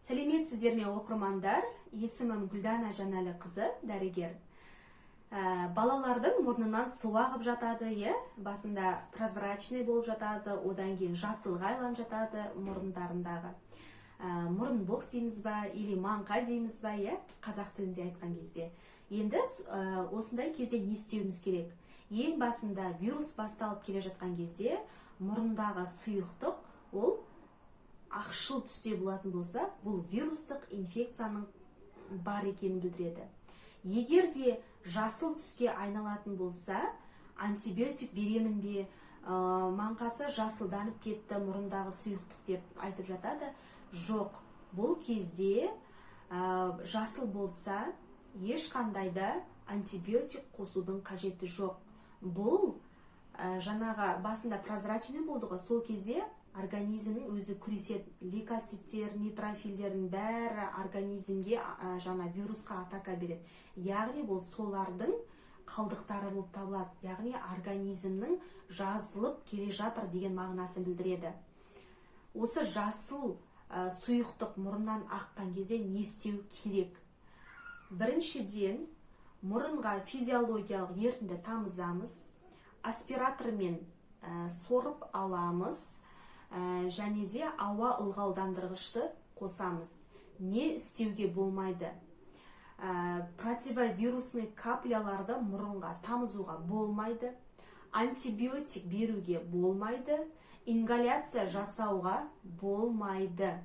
Сәлеметсіздер ме, оқырмандар! Есімім Гүлдана Жанәліқызы, дәрігер. Балалардың мұрнынан су ағып жатады, иә, басында прозрачный болып жатады, одан кейін жасылға айланып жатады мұрындарындағы. Мұрын боқ дейміз ба или маңқа дейміз ба, иә, қазақ тілінде айтқан кезде. Енді осындай кезде не істеуіміз керек? Ең басында вирус басталып келе жатқан кезде мұрындағы сұйықтық ол ақшыл түсте болатын болса, бұл вирустық инфекцияның бар екенін білдіреді. Егер де жасыл түске айналатын болса, антибиотик беремін бе, маңқасы жасылданып кетті мұрындағы сұйықтық деп айтып жатады. Жоқ, бұл кезде жасыл болса, ешқандай да антибиотик қосудың қажеті жоқ. Бұл жаңағы басында прозрачный болды ғой, сол кезде организмнің өзі күреседі. Лейкоциттер, нейтрофилдердің бәрі организмге, жаңа вирусқа атака береді, яғни бұл солардың қалдықтары болып табылады, яғни организмнің жазылып келе жатыр деген мағынасын білдіреді. Осы жасыл сұйықтық мұрыннан аққан кезде не істеу керек? Біріншіден, мұрынға физиологиялық ерітінді тамызамыз, аспиратормен сорып аламыз және де ауа ылғалдандырғышты қосамыз. Не істеуге болмайды? Противовирусный капляларды мұрынға тамызуға болмайды, антибиотик беруге болмайды, ингаляция жасауға болмайды.